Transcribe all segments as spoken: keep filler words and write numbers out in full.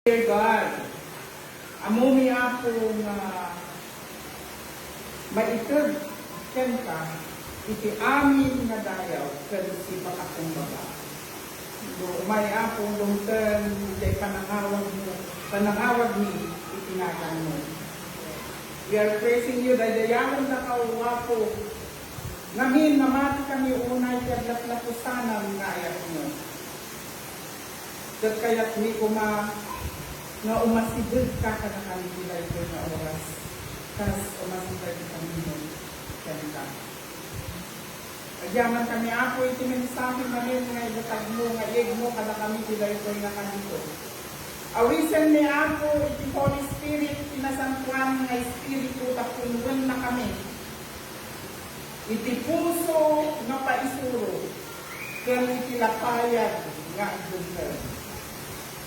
Dear God, ammomi, Apo, nga maited kenka iti amin nga dayaw ken sipag a kumbaba. Umay, Apo, lumten idiay panangawagmo, panangawagmi iti naganmo. We are praising you, daydayawendaka, O Apo. Ngamin, namati kami unay ti aglaplapusanan nga ayatmo. Ket kayatmi koma nga umasidegka kadakami ti daytoy nga oras, kas umasideg kami kenka. Agyaman kami, Apo, iti mensahe manen nga idatagmo, nga iyegmo kadakami ti daytoy nga kanito. Awisenmi, Apo, iti Holy Spirit, ti nasantoan nga Espiritu, ta punnoenna kami iti puso nga paisuro ken iti lapayag nga agdengngeg.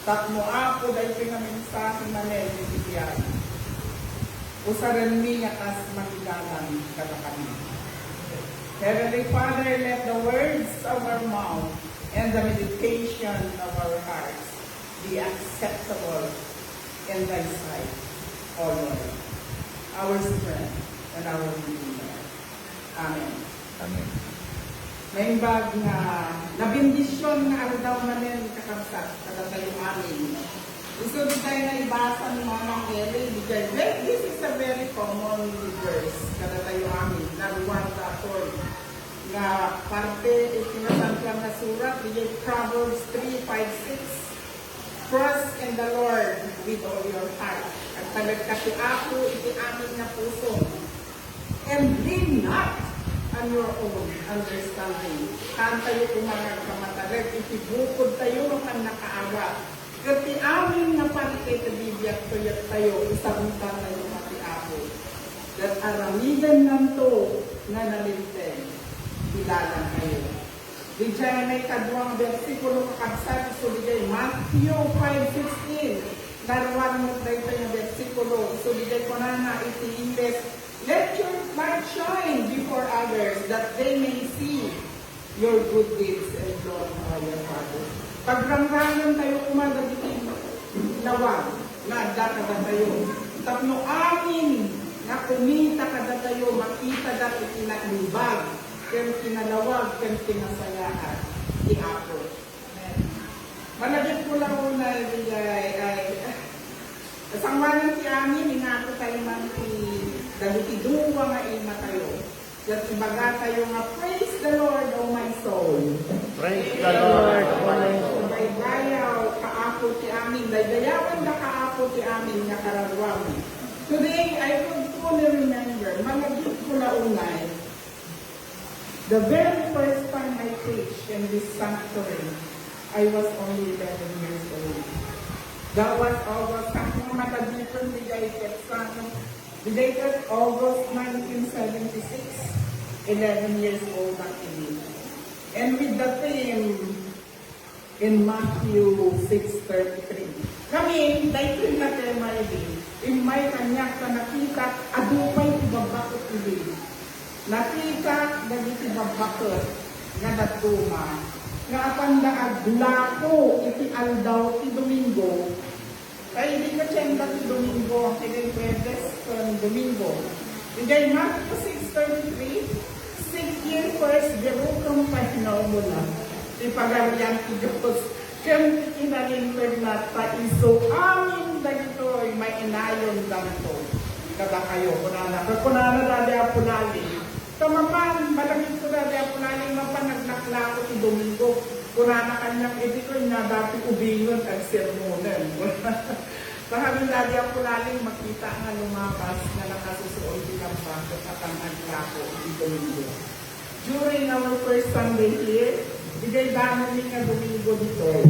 Tapno, Apo, daytoy nga mensahe manen iti biag, usarenmi nga kas mangidalan kadakami. Heavenly Father, let the words of our mouth and the meditation of our hearts be acceptable in thy sight, O Lord, our strength and our Redeemer. Amen. Amen. Naimbag nga nabendision nga aldaw manen, kakabsat, kadatayo amin. Isu dayta nga ibasa ni Mama Mary, diay, well, this is a very common verse kadatayo amin. Narua nga parte iti Nasantoan nga Surat, diay Proverbs three, five, six. Trust in the Lord with all your heart. Agtalekka ti Apo iti amin nga pusom. And lean not on your own understanding. Kaantayo koma nga agpamatalek iti bukodtayo nga pannakaawat. Ket ti amin nga parte iti bibiagtayo, isarungtantayo koma ti Apo. Ket aramidennanto nga nalinteg ti lalantayo. Diay maikadua nga bersikulo, kakabsat, isu diay Matthew five sixteen. Narua met daytoy nga bersikulo, isu diay kunana iti Ingles, "Let your light shine before others, that they may see your good deeds and glorify your Father." Pagrangrangentayo koma dagiti lawag nga adda kadatayo, tapno amin nga kumita kadatayo, makitada iti naimbag ken kinalawag ken kinasayaat ti Apo. Malagipko la unay, ay, ay, kasangoanan ti amin, ingatotayo man ti dagiti dua nga imatayo. Ket ibagatayo nga, "Praise the Lord, O my soul." Praise the Lord, O my soul. Daydayaw, Kaapo ti amin. Daydayawendaka, Apo ti amin nga kararuam. Today, I could fully remember, malagipko la unay, the very first time I preached in this sanctuary, I was only eleven years old. That was August, ang mga matagipon, bigay ket sa Dated August nineteen seventy-six, eleven years old ako idi. And with the theme in Matthew six thirty-three. Ngamin, daytoy nga tema idi, immay kaniak ta nakitak, adu pay ti babbaket idi. Nakitak dagiti babbaket nga dadduma, nga apanda aglako iti aldaw ti Domingo, Kay idi nga tienda ti Domingo, ken Huwebes ken Domingo. Idiay Mateo six thirty-three, "Seek ye first the kingdom of heaven, ti Pagarian ti Dios, ken ti kinalinteg na, ta isu amin dagitoy mainayondanto kadakayo," kunana. Ket kunana dadi Apo Laling, Ta mapan, malagipko dadi Apo Laling, mapan naglaklako ti Domingo. Kunana kaniak, "Idi ko nia dati ubingen, agsermonen." Kahamin dadi Apo Laling, makita nga lumabas nga nakasusuon ti lamba ket apanda aglako iti Domingo. During our first Sunday here, idiay danonmi nga Domingo ditoy.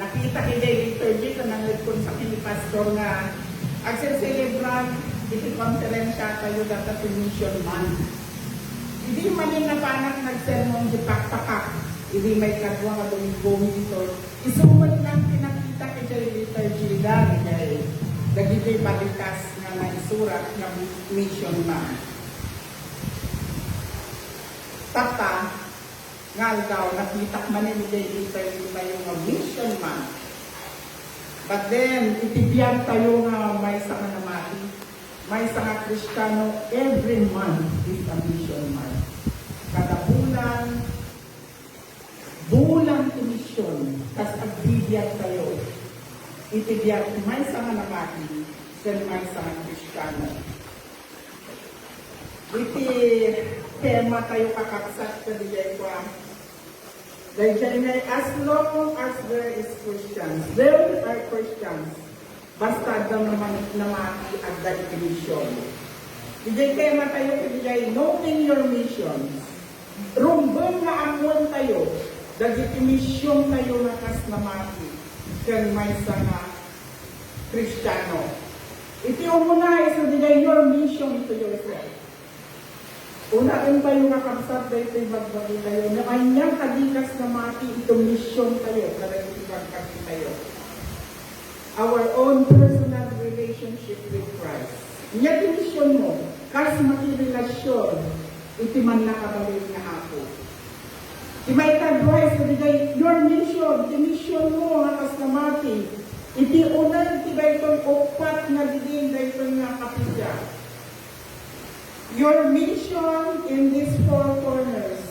Nakitak idiay liturgy, ket nangngegkon sa ken ni Pastor nga agselselebrar iti konferensiatayo data ti Mission Month. Idi manen napanak nagsermon di pakpapak, idi maikadua nga Domingo, isu met lang ti nakitak idiay liturgy da, idiay dagiti balikas nga naisurat nga Mission Month. Tatta, nga aldaw, nakitak manen idiay liturgy tayo nga Mission Month. But then, iti biag tayo nga maysa nga namati, maysa nga Kristiano, every month is a mission month. Kada bulan, bulan ti mission, kas agbibiag tayo. Iti biag ti maysa nga namati, ken maysa nga Kristiano. Iti tema tayo, kakabsat, ket diay kua, daydiay nga, as long as there is Christians, there are Christians. Basta adda naman namati, adda iti mission. Diay tema tayo, diay knowing your mission. Rumbeng nga ammoen tayo dagiti mission tayo nga kas namati ken maysa nga Kristiano. Iti umuna, isu diay your mission to yourself. Unaen tayo, kakabsat, daytoy bagbagi tayo. No ania kadi kas namati iti mission tayo kadagiti bagbagi tayo. Our own personal relationship with Christ. Ania ti mission mo kas makirelasion iti mannakabalin nga Apo. Ti maikadua, isu diay your mission, ti mission mo nga kas namati iti uneg ti daytoy uppat nga diding daytoy nga kapilya. Your mission in these four corners,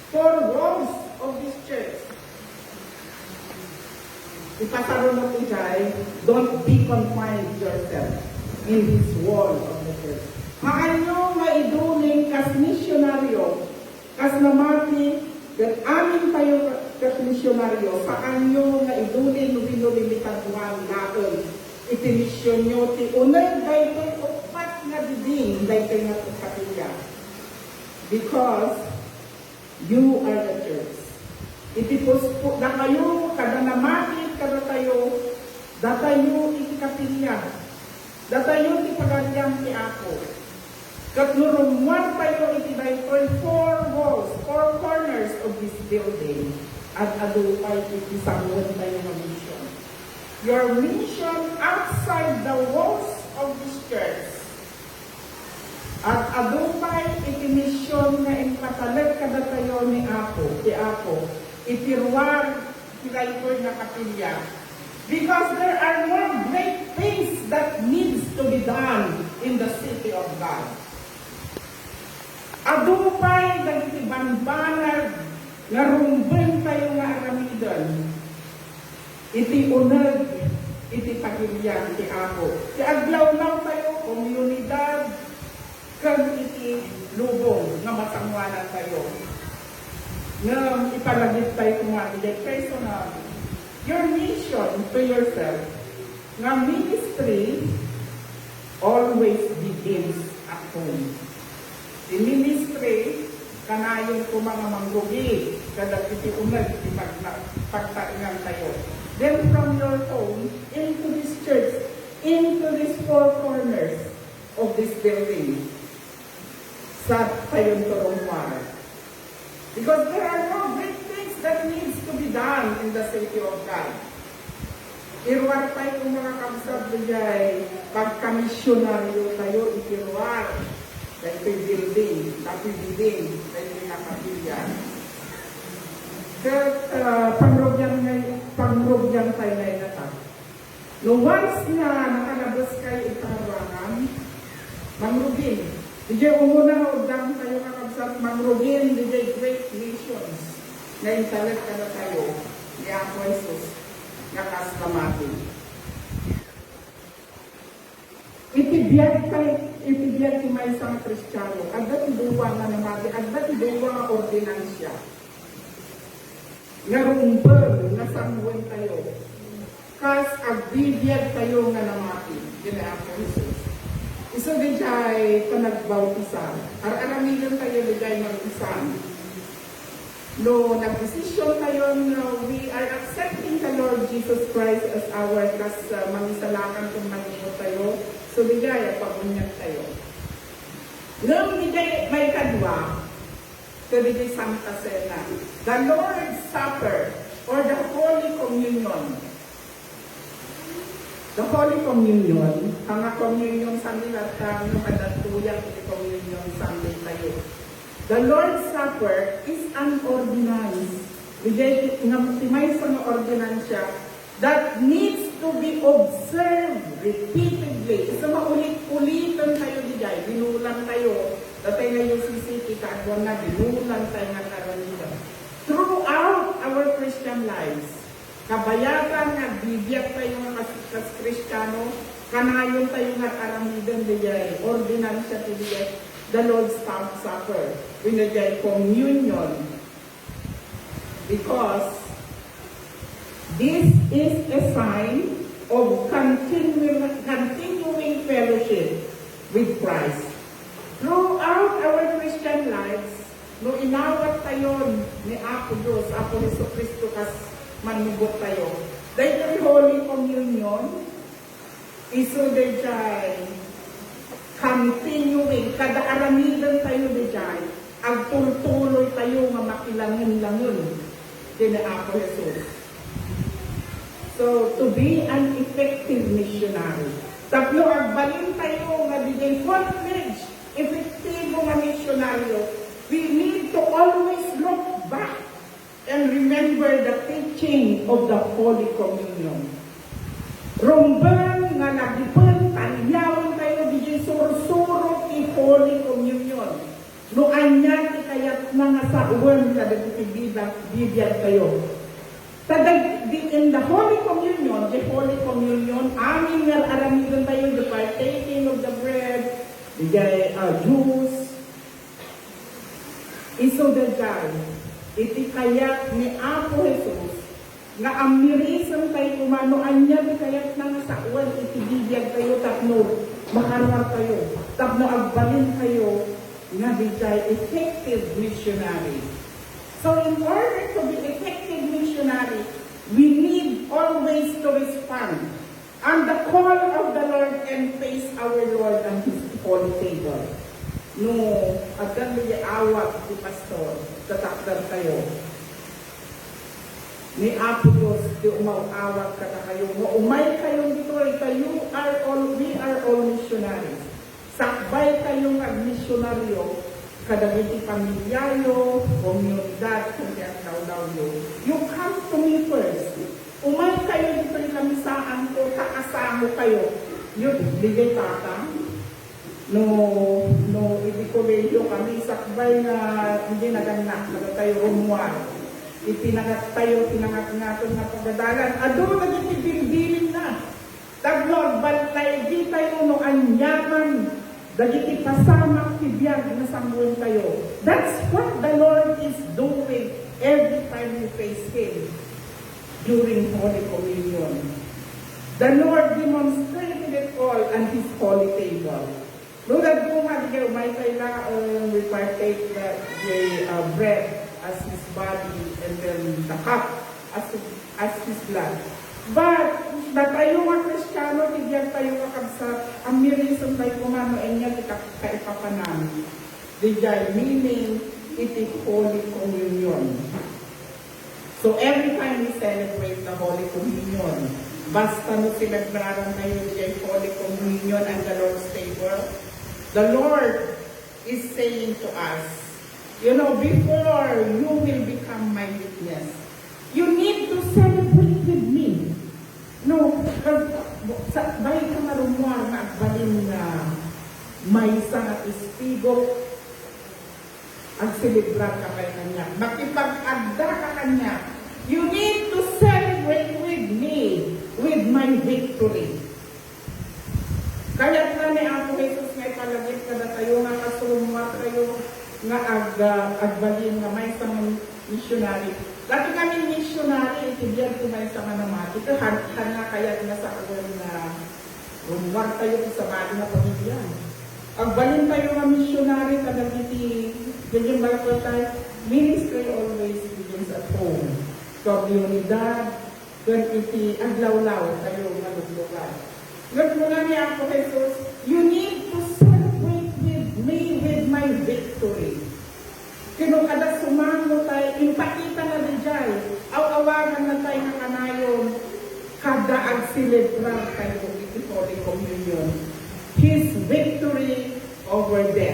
four walls of this church. Ipasarunok idiay, don't be confined yourself in this wall of the church. Haanyo nga idulin kas misyonaryo, kas namati, ket amin tayo ket misyonaryo, saanyo nga idulin wenno limitaduan laeng iti misionyo ti uneg daytoy uppat nga diding daytoy nga kapilya. Because you are the church. Iti puspo, dakayo, kada namati kadatayo, datayo iti kapilya. Datayo ti pagarian ti Apo. Ket no rummuartayo iti daytoy four walls, four corners of this building, ad-adu pay iti sanguentayo nga mission. Your mission outside the walls of this church. Ad-adu pay iti mission nga impatalek kadatayo ni Apo, ti Apo, iti ruar ti daytoy nga kapilya. Because there are more great things that needs to be done in the city of God. Adu pay dagiti banbanag nga rumbeng tayo nga aramiden iti uneg iti pagilian ti Apo. Ti aglawlaw tayo, komunidad, ken iti lubong nga masangoanan tayo. Ngem ipalagip tayo koma iti personal. Your mission to yourself nga ministry always begins at home. Ti ministry, kanayon koma nga mangrugi kadagiti uneg ti pagna-, pagtaengan tayo. Then from your home into this church, into these four corners of this building, sa tayon to rummuar. Because there are no great things that needs to be done in the city of God. Iruar tayo, mga kabsat, diay pagkamisyonaryo tayo iti ruar. Daytoy building, daytoy building, daytoy nga kapilya. Ket, ah, pangrugian ngay-, pangrugian tayo ngay-, nata. No once nga nakalabas kayo iti pangaruangan, mangrugin. Diay umuna nga uddan tayo, kakabsat, mangrugin diay great nations nga intalek kadatayo ni Apo Jesus nga kas namati. Iti biag tayo, iti biag ti maysa nga Kristiano, adda ti dua nga namati, adda ti dua nga ordinansia. Nga rumbeng, nga sanguentayo. Kas agbibiag tayo nga namati, ken ni Apo Jesus. Isu diay panagbautisa. Ar-aramiden tayo diay nga bautisan. No nagdesisyon tayo nga we are accepting the Lord Jesus Christ as our kas-, uh, mangisalakan ken mangimmutayo, so diay agpabuniag tayo. Ngem diay maikadua, kadagiti Santa Cena, the Lord's Supper, or the Holy Communion. The Holy Communion, nga communion saan latta, no, kadagitoy ti communion saan tayo. The Lord's Supper is an ordinance. Diay nga ti maysa nga ordinansia that needs to be observed repeatedly. Isu nga ulit-ulitan tayo diay, binulan tayo. Datay nga U C C, kitaenna, binulan tayo nga karamidan. Throughout our Christian lives, kabayatan nga agbibiag tayo nga kas-, kas Kristiano, kanayon tayo nga aramiden diay ordinansia ti diay the Lord's Supper, wenno diay communion. Because this is a sign of continuing, continuing fellowship with Christ. Throughout our Christian lives, no inawat tayo ni Apo Dios, Apo Jesu-Cristo, kas mannubot tayo, daytoy Holy Communion, isu daydiay continuing, kada aramiden tayo daydiay, agtultuloy tayo nga makilangen-langen ken ni Apo Jesus. So, to be an effective missionary. Tapno agbalin tayo nga diay full-fledged, epektibo nga misyonaryo, we need to always look back and remember the teaching of the Holy Communion. Rumbeng nga nagipen, taliawen tayo diay sursuro ti Holy Communion. No ania ti kayatna nga sawen kadagiti bida-, bibiag tayo. Ta dag-, di, in the Holy Communion, the Holy Communion, amin nga aramiden tayo, the partaking of the bread, the, uh, juice, Isu daydiay, iti kayat ni Apo Jesus nga ammirisen tayo koma no ania ti kayatna nga sawen iti bibiag tayo tapno makaruar tayo, tapno agbalin tayo nga daydiay effective missionary. So in order to be effective missionary, we need always to respond And the call of the Lord and face our Lord and His holy table. No, addan daydiay awag ti pastor, tatakder tayo. Ni Apo Dios ti umaw-awag kadakayo, nga umay kayo ditoy, ta you are all, we are all missionaries. Sakbay kayo nga agmisyonaryo kadagiti pamilyayo, komunidad, ken ti agdawdawyo. You come to me first. Umay kayo ditoy kamisaanko, ta asango kayo. Yun, daydiay tatang. No, no, iti kolehiyo kami, sakbay nga, idi nagannak, nagatayo rummuar. Iti nagatayo, ti nangatngaton nga pagadalan. Adu, dagiti bilbilinna. Tapno agballaygi tayo no aniaman dagiti pasamak ti biag nga sangoen tayo. That's what the Lord is doing every time we face Him during Holy Communion. The Lord demonstrated it all on His holy table. No, dadduma, daydiay umay tayo laeng, we partake the, the, uh, bread as His body and then the cup as, as His blood. But, datayo nga Kristiano, ti biag tayo, kakabsat, ammirisen tayo koma no ania ti ka-, kaipapanan. Daydiay meaning iti Holy Communion. So every time we celebrate the Holy Communion, basta no selebraran tayo diay Holy Communion and the Lord's Table, the Lord is saying to us, you know, before you will become my witness, you need to celebrate with me. No, kag-, sa-, bay ka nga rummuar nga agbalin nga maysa nga testigo, agselebrar ka pay kaniak. Makipag-adda ka kaniak. You need to celebrate with me, with my victory. Kayatna ni Apo Jesus nga ipalagip kadatayo nga kas rummuar tayo nga ag-, ah, agbalin nga maysa nga missionary. Dati kami missionary, iti biag ti maysa nga namati. Ket han-, han nga kayat nga sawen nga rummuar tayo ti sabali nga pamilya. Agbalin tayo nga missionary kadagiti, dagiti Bible tayo, ministry always begins at home. Komunidad, ken iti aglawlaw tayo nga luglugar. Ngem kuna ni Apo Jesus, "You need to celebrate with me with my victory." Ken no kada sumango tayo, impakita na daydiay, aw-awagan na tayo nga kanayon, kada agselebrar tayo iti Holy Communion. His victory over death.